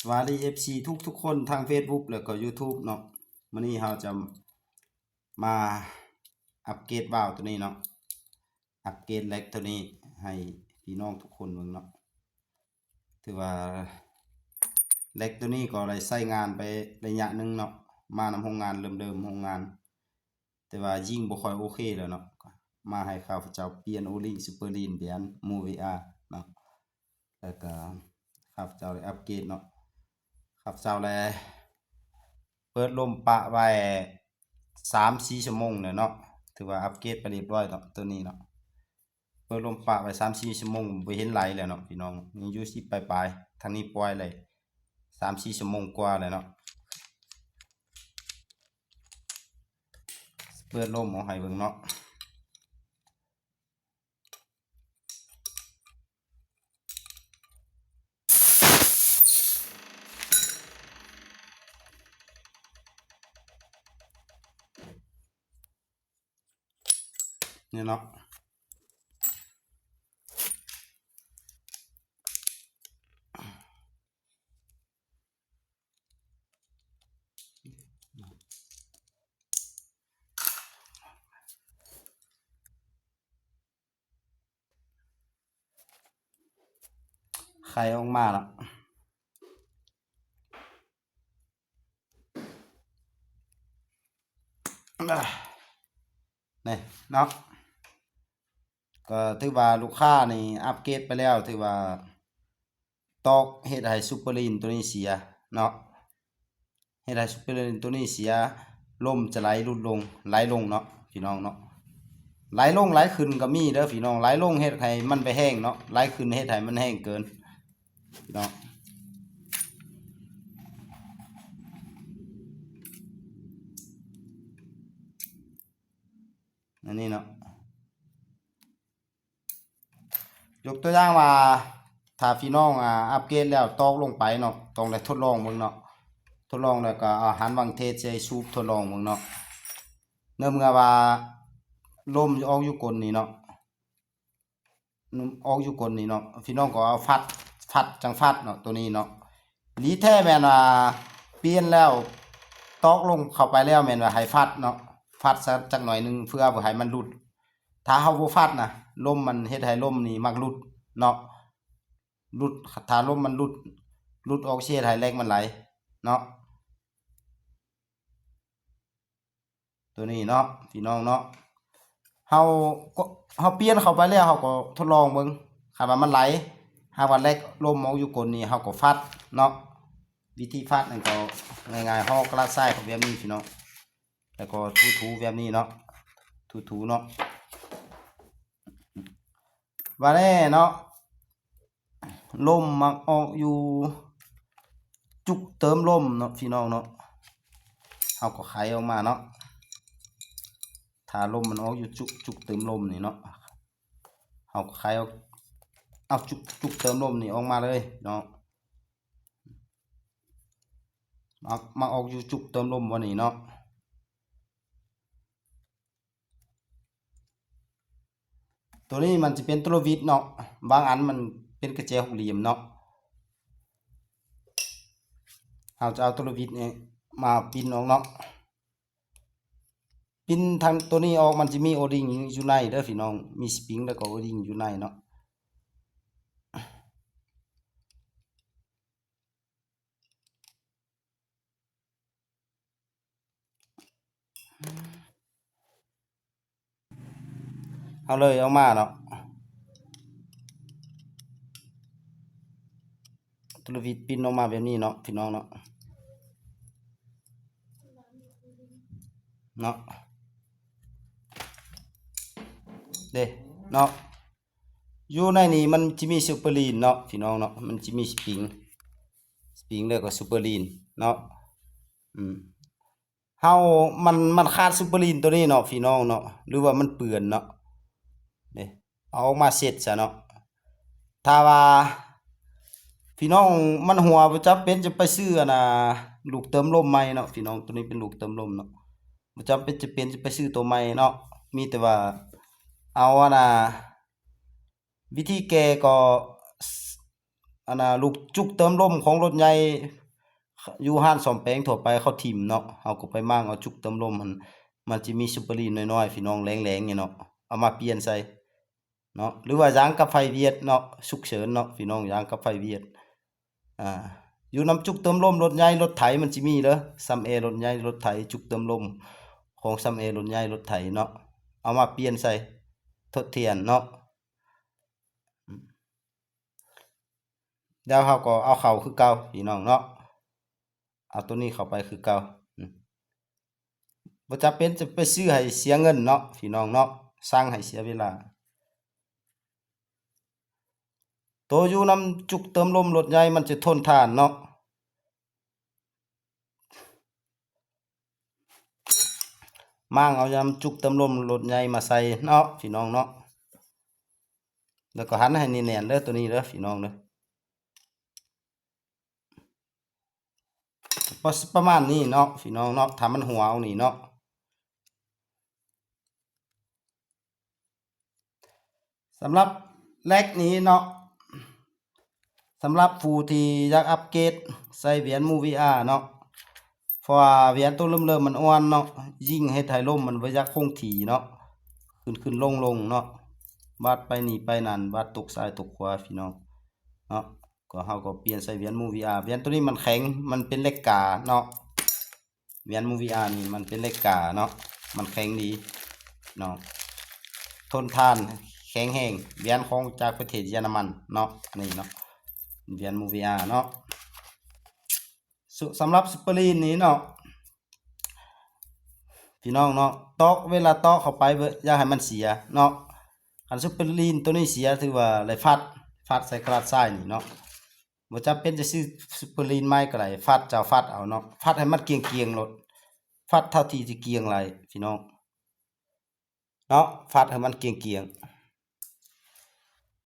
ສະບາຍດີ ເອັຟຊີ ທຸກໆຄົນທາງເຟສບຸກ ແລ້ວກໍຢູທູບເນາະ. ມື້ນີ້ເຮົາຈະມາອັບເກຣດວາວໂຕນີ້ເນາະ, ອັບເກຣດແລັກໂຕນີ້ໃຫ້ພີ່ນ້ອງທຸກຄົນເບິ່ງເນາະ. ຖືວ່າແລັກໂຕນີ້ກໍໄດ້ໃຊ້ງານໄປໄລຍະໜຶ່ງເນາະ, ມານຳໂຮງງານ ເລີ່ມໆໂຮງງານ ແຕ່ວ່າຍິງບໍ່ຄ່ອຍໂອເຄແລ້ວເນາະ. ມາໃຫ້ຂ້າພະເຈົ້າປ່ຽນໂອລິງ ຊຸບເປີລີນ ແບຣນ ໂມເວອາ ເນາະ, ແລ້ວກໍຂ້າພະເຈົ້າໄດ້ອັບເກຣດເນາະ. ຂ້າພະເຈົ້າໄດ້ເປີດລົມປະໄວ້ສາມສີ່ຊົ່ວໂມງແລ້ວເນາະ, ຖືວ່າອັບເກຣດໄປຮຽບຮ້ອຍເນາະ ໂຕນີ້ເນາະ. ເປີດລົມປະໄວ້ສາມສີ່ຊົ່ວໂມງ ບໍ່ເຫັນໄຫຼແລ້ວເນາະພີ່ນ້ອງ, ຍັງຢູ່ສິບປາຍໆ, ທາງນີ້ປ່ອຍໄດ້ສາມສີ່ຊົ່ວໂມງກວ່າແລ້ວເນາະ. ເປີດລົມອອກໃຫ້ເບິ່ງເນາະ. ນີ້ເນາະ. ໄຂ່ອອກມາລະ. ນີ້ເນາະ, ກໍຖືວ່າລູກຄ້ານີ້ອັບເກຣດໄປແລ້ວ, ຖືວ່າຕອກເຮັດໃຫ້ຊຸບເປີລີນໂຕນີ້ເສຍເນາະ, ເຮັດໃຫ້ຊຸບເປີລີນໂຕນີ້ເສຍ, ລົມຈະໄຫຼຫຼຸດລົງ, ໄຫຼລົງເນາະພີ່ນ້ອງເນາະ. ໄຫຼລົງໄຫຼຂຶ້ນກໍມີເດີພີ່ນ້ອງ, ໄຫຼລົງເຮັດໃຫ້ມັນໄປແຮງເນາະ, ໄຫຼຂຶ້ນເຮັດໃຫ້ມັນແຮງເກີນ. ພີ່ນ້ອງ ອັນນີ້ເນາະ, ຍົກຕົວຢ່າງວ່າ ຖ້າພີ່ນ້ອງ ອາ ອັບເກຣດແລ້ວຕອກລົງໄປເນາະ, ຕ້ອງໄດ້ທົດລອງເບິ່ງເນາະ, ທົດລອງແລ້ວກໍເອົາຫັນວັງເທໃສ່ສູບທົດລອງເບິ່ງເນາະ. ໃນເມື່ອວ່າລົມອອກຢູ່ກົ້ນນີ້ເນາະ, ອອກຢູ່ກົ້ນນີ້ເນາະ, ພີ່ນ້ອງກໍເອົາຟັດ, ຟັດ ຈັ່ງຟັດເນາະ ໂຕນີ້ເນາະ. ດີແທ້ແມ່ນວ່າປ່ຽນແລ້ວ ຕອກລົງເຂົ້າໄປແລ້ວແມ່ນວ່າໃຫ້ຟັດເນາະ, ຟັດສະຈັກໜ້ອຍໜຶ່ງ ເພື່ອບໍ່ໃຫ້ມັນຫຼຸດ. ຖ້າເຮົາບໍ່ຟັດນະ ລົມມັນເຮັດໃຫ້ລົມນີ້ມັກຫຼຸດເນາະ, ຫຼຸດ, ຖ້າລົມມັນຫຼຸດ, ຫຼຸດອອກຊິເຮັດໃຫ້ແລັກມັນໄຫຼເນາະ. ໂຕນີ້ເນາະ ພີ່ນ້ອງເນາະ, ເຮົາກໍ ເຮົາປ່ຽນເຂົ້າໄປແລ້ວ ເຮົາກໍທົດລອງເບິ່ງ, ຄັນວ່າມັນໄຫຼ, ຫາກວ່າແລັກລົມອອກຢູ່ກົ້ນນີ້ ເຮົາກໍຟັດເນາະ. ວິທີຟັດນັ້ນກໍງ່າຍໆ, ເຮົາກະລະຊາຍເຂົ້າແບບນີ້ພີ່ນ້ອງ, ແລ້ວກໍຖູໆແບບນີ້ເນາະ, ຖູໆເນາະ. ວ່າແນ່ເນາະ, ລົມມັກອອກຢູ່ຈຸກເຕີມລົມເນາະ ພີ່ນ້ອງເນາະ, ເຮົາກໍໄຂອອກມາເນາະ. ຖ້າລົມມັນອອກຢູ່ຈຸກ ຈຸກເຕີມລົມນີ້ເນາະ, ເຮົາກໍໄຂອອກ ເອົາຈຸກ ຈຸກເຕີມລົມນີ້ອອກມາເລີຍເນາະ. ມັກ ມັກອອກຢູ່ຈຸກເຕີມລົມບ່ອນນີ້ເນາະ. ໂຕນີ້ມັນຈະເປັນໂຕລະວິດເນາະ, ບາງອັນມັນເປັນກະແຈຫົກຫຼ່ຽມເນາະ. ເຮົາຈະເອົາໂຕລະວິດນີ້ມາປິ່ນອອກເນາະ, ປິ່ນທາງໂຕນີ້ອອກ, ມັນຈະມີໂອລິງຢູ່ໃນເດີພີ່ນ້ອງ, ມີສະປຣິງ ແລ້ວກໍໂອລິງຢູ່ໃນເນາະ. ເອົາເລີຍອອກມາເນາະ, ໂຕລະວິດປິ່ນອອກມາແບບນີ້ເນາະ ພີ່ນ້ອງເນາະ, ເນາະ ເດ້ເນາະ. ຢູ່ໃນນີ້ມັນຈະມີຊຸບເປີລີນເນາະ ພີ່ນ້ອງເນາະ, ມັນຈະມີສະປຣິງ ສະປຣິງ ແລ້ວກໍຊຸບເປີລີນເນາະ. ອືມ ເຮົາ ມັນ ມັນຂາດຊຸບເປີລີນໂຕນີ້ເນາະ ພີ່ນ້ອງເນາະ, ຫຼືວ່າມັນເປື້ອນເນາະ, ເດ້ ເອົາອອກມາເຊັດຊະເນາະ. ຖ້າວ່າພີ່ນ້ອງມັນຮົ່ວ ບໍ່ຈຳເປັນຈະໄປຊື້ອັນນ່າ ລູກເຕີມລົມໃໝ່ເນາະ ພີ່ນ້ອງ, ໂຕນີ້ເປັນລູກເຕີມລົມເນາະ, ບໍ່ຈຳເປັນຈະເປັນຈະໄປຊື້ໂຕໃໝ່ເນາະ, ມີແຕ່ວ່າເອົາອັນນ່າ ວິທີແກ້ກໍ ອັນນ່າ ລູກຈຸກເຕີມລົມຂອງລົດໃຫຍ່ ຢູ່ຮ້ານສ້ອມແປງທົ່ວໄປເຂົາຖິ້ມເນາະ, ເຮົາກໍໄປມ້າງເອົາຈຸກເຕີມລົມຫັ້ນ ມັນຈະມີຊຸບເປີລີນນ້ອຍໆ ພີ່ນ້ອງ ແຫຼງໆ ນີ້ເນາະ ເອົາມາປ່ຽນໃສ່ເນາະ ຫຼືວ່າຢາງກັບໄຟຫວຽດເນາະ ສຸກເສີນເນາະ ພີ່ນ້ອງ ຢາງກັບໄຟຫວຽດ. ອ່າ ຢູ່ນຳຈຸກເຕີມລົມລົດໃຫຍ່ລົດໄຖມັນຊິມີເດີ ຊ່ຳແອລົດໃຫຍ່ລົດໄຖ ຈຸກເຕີມລົມຂອງຊ່ຳແອລົດໃຫຍ່ລົດໄຖເນາະ ເອົາມາປ່ຽນໃສ່ທົດແທນເນາະ. ແລ້ວເຮົາກໍເອົາເຂົ້າຄືເກົ່າ ພີ່ນ້ອງເນາະ ເອົາໂຕນີ້ເຂົ້າໄປຄືເກົ່າ. ອືມ ບໍ່ຈຳເປັນຈະໄປຊື້ໃຫ້ເສຍເງິນເນາະ ພີ່ນ້ອງເນາະ ສ້າງໃຫ້ເສຍເວລາ. ໂຕຢູ່ນຳຈຸກເຕີມລົມລົດໃຫຍ່ມັນຈະທົນທານເນາະ. ມ້າງເອົາຍາມຈຸກເຕີມລົມລົດໃຫຍ່ມາໃສ່ເນາະ ພີ່ນ້ອງເນາະ ແລ້ວກໍຫັນໃຫ້ແໜ້ນໆ ເດີ ໂຕນີ້ເດີ ພີ່ນ້ອງເດີ. ປະ ປະມານນີ້ເນາະ ພີ່ນ້ອງເນາະ ຖ້າມັນຮົ່ວເອົານີ້ເນາະ. ສຳລັບແລັກນີ້ເນາະ ສຳລັບຜູ້ທີ່ຢາກອັບເກຣດໃສ່ຫວຽນ Movia ເນາະ ເພາະວ່າຫວຽນໂຕເລີ່ມໆ ມັນອ່ອນເນາະ ຍິງເຮັດໃຫ້ລົມມັນບໍ່ຢາກຄົງທີ່ເນາະ ຂຶ້ນໆ ລົງໆ ເນາະ ບາດໄປນີ້ໄປນັ້ນ ບາດຕົກຊ້າຍຕົກຂວາ ພີ່ນ້ອງເນາະ. ກໍເຮົາກໍປ່ຽນໃສ່ຫວຽນ Movia ຫວຽນໂຕນີ້ມັນແຂງ ມັນເປັນເຫຼັກກາເນາະ. ຫວຽນ Movia ນີ້ມັນເປັນເຫຼັກກາເນາະ ມັນແຂງດີເນາະ ທົນທານ ແຂງແຮງ ຫວຽນຂອງຈາກປະເທດເຢຍລະມັນເນາະ ນີ້ເນາະ ຫວຽນ Movia ເນາະ. ສ- ສຳລັບຊຸບເປີລີນນີ້ເນາະ ພີ່ນ້ອງເນາະ ຕອກ ເວລາຕອກເຂົ້າໄປ ບໍ່ຢາກໃຫ້ມັນເສຍເນາະ. ຄັນຊຸບເປີລີນໂຕນີ້ເສຍ ຖືວ່າໄດ້ຟາດ ຟາດໃສ່ກະດາດຊາຍນີ້ເນາະ. ບໍ່ຈຳເປັນຈະຊື້ຊຸບເປີລີນໃໝ່ກໍໄດ້ ຟາດ ເຈົ້າຟາດເອົາເນາະ ຟາດໃຫ້ມັນກ້ຽງໆ ໂລດ ຟາດເທົ່າທີ່ຈະກ້ຽງໄດ້ ພີ່ນ້ອງເນາະ ຟາດໃຫ້ມັນກ້ຽງໆ.